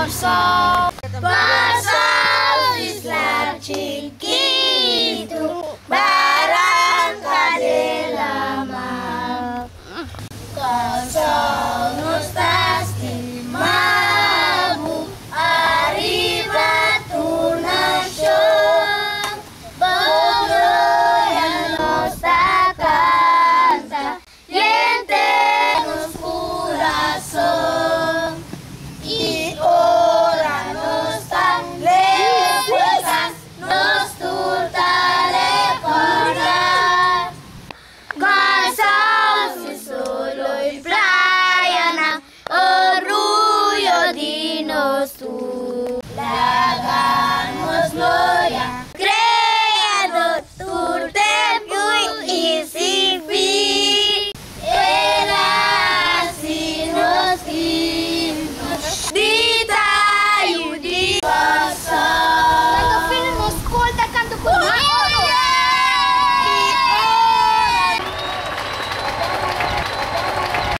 Kòrsou. Kòrsou isla chikitu, baranka den laman. Kòrsou nos ta stima bo ariba tur nashon. Bo gloria nos ta kanta, henter nos kurason.